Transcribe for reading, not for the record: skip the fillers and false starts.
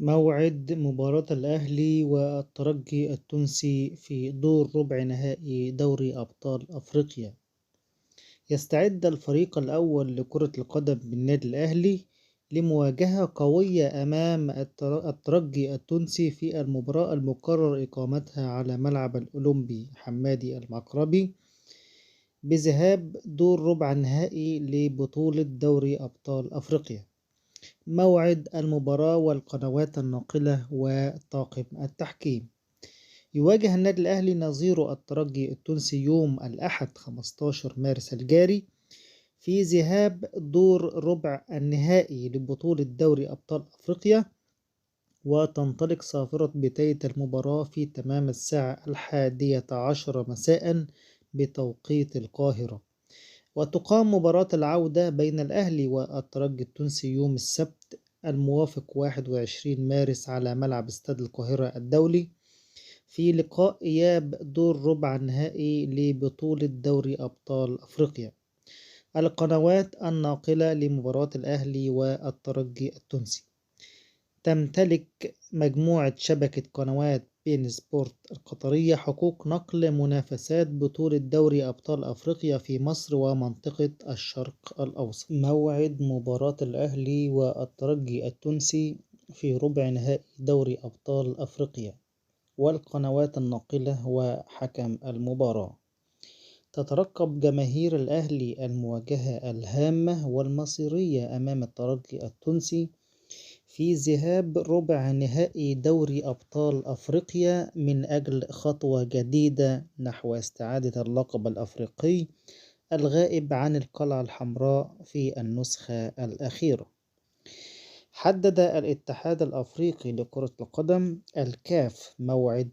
موعد مباراة الأهلي والترجي التونسي في دور ربع نهائي دوري أبطال أفريقيا. يستعد الفريق الأول لكرة القدم بالنادي الأهلي لمواجهة قوية أمام الترجي التونسي في المباراة المقرر إقامتها على ملعب الأولمبي حمادي المعقربي بذهاب دور ربع النهائي لبطولة دوري أبطال أفريقيا. موعد المباراة والقنوات الناقلة وطاقم التحكيم: يواجه النادي الأهلي نظيره الترجي التونسي يوم الأحد 15 مارس الجاري في ذهاب دور ربع النهائي لبطولة دوري أبطال أفريقيا، وتنطلق صافرة بداية المباراة في تمام الساعة 11 مساء بتوقيت القاهرة. وتقام مباراة العودة بين الأهلي والترجي التونسي يوم السبت الموافق 21 مارس على ملعب استاد القاهرة الدولي في لقاء إياب دور ربع النهائي لبطولة دوري أبطال أفريقيا. القنوات الناقلة لمباراة الأهلي والترجي التونسي: تمتلك مجموعة شبكة قنوات بين سبورت القطرية حقوق نقل منافسات بطولة دوري أبطال أفريقيا في مصر ومنطقة الشرق الأوسط. موعد مباراة الأهلي والترجي التونسي في ربع نهائي دوري أبطال أفريقيا والقنوات الناقلة وحكم المباراة. تترقب جماهير الأهلي المواجهة الهامة والمصيرية أمام الترجي التونسي في ذهاب ربع نهائي دوري أبطال أفريقيا من أجل خطوة جديدة نحو استعادة اللقب الأفريقي الغائب عن القلعة الحمراء في النسخة الأخيرة. حدد الاتحاد الأفريقي لكرة القدم الكاف موعد